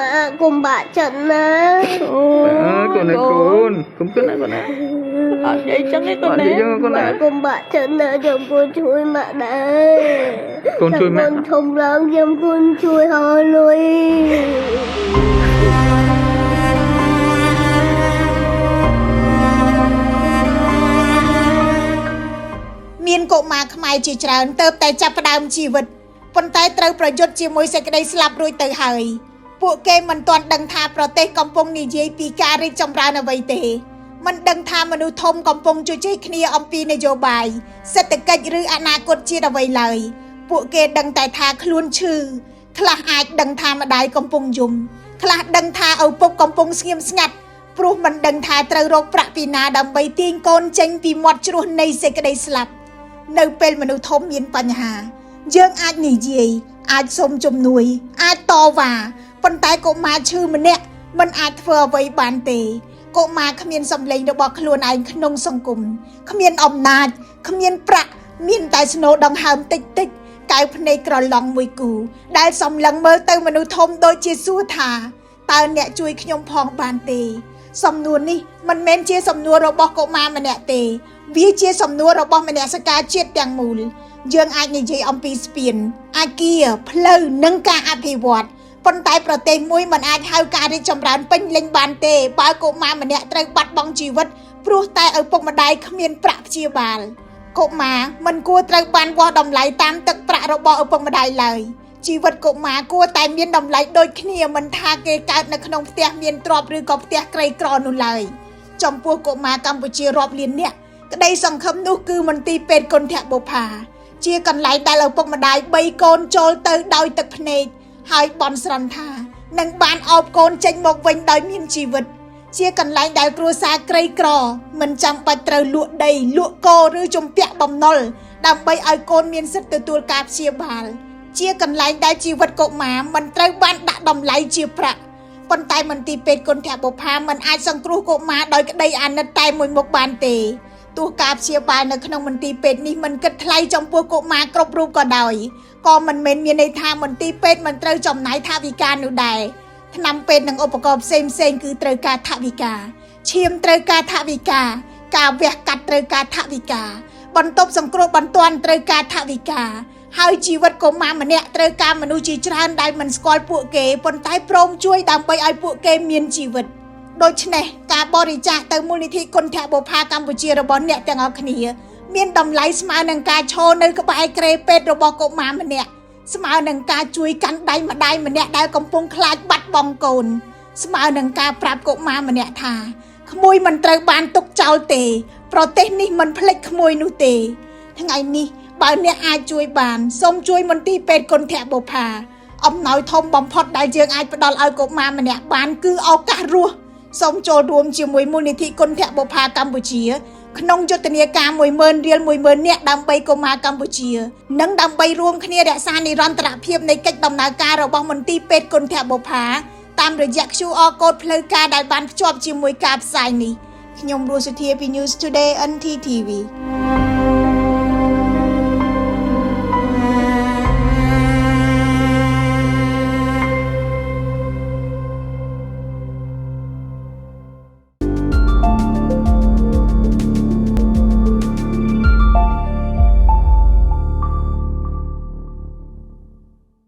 ម៉ាក់កុំបាក់ចិត្តណា អូ អើកូនឯងកូនកុំគិតណាកូនណា អត់និយាយចឹងទេកូ អត់ នណា និយាយចឹងកូនណា ម៉ាក់កុំបាក់ចិត្តណាខ្ញុំគួរជួយម៉ាក់ដែរ កូនជួយម៉ាក់ កូនធំឡើងខ្ញុំគួរជួយហើយលុយ មានកុមារខ្មែរជាច្រើនទៅតែចាប់ផ្ដើមជីវិតប៉ុន្តែត្រូវប្រយុទ្ធជាមួយសេចក្តីស្លាប់រួចទៅហើយពួកគេមិនទាន់ដឹងថាប្រទេសកំពុងនិយាយពីការរីកចម្រើនអ្វីទេមិនដឹងថាមនុស្សធំកំពុងជជែកគ្នាអំពីនយោបាយសេដ្ឋកិច្ចឬអនាគតជាតិអ្វីឡើយពួកគេដឹងតែថាខ្លួនឈឺខ្លះអាចដឹងថាម្ដាយកំពុងយំខ្លះដឹងថាឪពុកកំពុងស្ងៀមស្ងាត់ព្រោះមិនដឹងថាត្រូវរកប្រាក់ពីណាដើម្បីទាញកូនចេញពីមាត់ជ្រោះនៃសេចក្តីស្លាប់ នៅពេលមនុស្សធំមានបញ្ហា យើងអាចនិយាយអាចសុំជំនួយ អាចតវ៉ាប៉ុន្តែកុមារឈឺម្នាក់មិនអាចធ្វើអ្វីបានទេកុមារគ្មានសម្លេងរបស់ខ្លួនឯងក្នុងសង្គមគ្មានអំណាចគ្មានប្រាក់មានតែស្នូដង្ហើមតិចតិចៗកែវភ្នែកក្រឡងមួយគូដែលសម្លឹងមើលទៅមនុស្សធំដូចជាសួរថាតើអ្នកជួយខ្ញុំផងបានទេ សំណួរនេះមិនមែនជាសំណួររបស់កុមារម្នាក់ទេ វាជាសំណួររបស់មនសិការជាតិទាំងមូលយើងអាចនិយាយអំពីស្ពានអាគារផ្លូវនិងការអភិវឌ្ឍប៉ុន្តែប្រទេសមួយមិនអាចហៅការរីកចម្រើនពេញលេញបានទេបើកុមារម្នាក់ត្រូវបាត់បង់ជីវិតព្រោះតែឪពុកម្ដាយគ្មានប្រាក់ព្យាបាលកុមារមិនគួរត្រូវបានវាស់តម្លៃតាមទឹកប្រាក់របស់ឪពុកម្ដាយឡើយជីវិតកុមារគួរតែមានតម្លៃដូចគ្នាមិនថាគេកើតនៅក្នុងផ្ទះមានទ្រព្យឬក៏ផ្ទះក្រីក្រនោះឡើយចំពោះកុមារកម្ពុជារាប់លាននាក់ ក្តីសង្ឃឹមនោះគឺមន្ទីរពេទ្យគន្ធបុប្ផាជាកន្លែងដែលឪពុកម្ដាយ3កូនចូលទៅដោយទឹកភ្នែកហើយបន់ស្រន់ថានឹងបានអោបកូនចេញមកវិញដោយមានជីវិត ជាកន្លែងដែលគ្រួសារក្រីក្រមិនចាំបាច់ត្រូវលក់ដីលក់គោឬជំពាក់បំណុលដើម្បីឲ្យកូនមានសិទ្ធិទទួលការព្យាបាល ជាកន្លែងដែលជីវិតកុមារមិនត្រូវបានដាក់តម្លៃជាប្រាក់ប៉ុន្តែមន្ទីរពេទ្យគន្ធបុប្ផាមិនអាចសង្គ្រោះកុមារដោយក្តីអាណិតតែមួយមុខបានទេទោះការព្យាបាលនៅក្នុងមន្ទីរពេទ្យនេះមិនគិតថ្លៃចំពោះកុមារគ្រប់រូបក៏ដោយក៏មិនមែនមានន័យថាមន្ទីរពេទ្យមិនត្រូវចំណាយថវិកានោះដែរថ្នាំពេទ្យនិងឧបករណ៍ផ្សេងៗគឺត្រូវការថវិកាឈាមត្រូវការថវិកាការវះកាត់ត្រូវការថវិកាបន្ទប់សង្គ្រោះបន្ទាន់ត្រូវការថវិកាហើយជីវិតកុមារម្នាក់ត្រូវការមនុស្សជាច្រើនដែលមិនស្គាល់ពួកគេប៉ុន្តែព្រមជួយដើម្បីឲ្យពួកគេមានជីវិតដូច្នេះការបរិច្ចាគទៅមូលនិធិគន្ធបុប្ផាកម្ពុជារបស់អ្នកទាំងអស់គ្នាមានតម្លៃស្មើនឹងការឈរនៅក្បែរគ្រែពេទ្យរបស់កុមារម្នាក់ស្មើនឹងការជួយកាន់ដៃម្ដាយម្នាក់ដែលកំពុងខ្លាចបាត់បង់កូនស្មើនឹងការប្រាប់កុមារម្នាក់ថាក្មួយមិនត្រូវបានទុកចោលទេ ប្រទេសនេះមិនភ្លេចក្មួយនោះទេ ថ្ងៃនេះបើអ្នកអាចជួយបានសូមជួយមន្ទីរពេទ្យគន្ធបុប្ផាអំណោយធំបំផុតដែលយើងអាចផ្ដល់ឲ្យកុមារម្នាក់បានគឺឱកាសរស់សូមចូលរួមជាមួយមូលនិធិគន្ធបុប្ផាកម្ពុជាក្នុងយុទ្ធនាការ10000រៀល10000នាក់ដើម្បីកុមារកម្ពុជានិងដើម្បីរួមគ្នារក្សានិរន្តរភាពនៃកិច្ចដំណើរការរបស់មន្ទីរពេទ្យគន្ធបុប្ផាតាមរយៈ QR Code ផ្លូវការដែលបានភ្ជាប់ជាមួយការផ្សាយនេះខ្ញុំរស់សុធាពី News Today NTTV.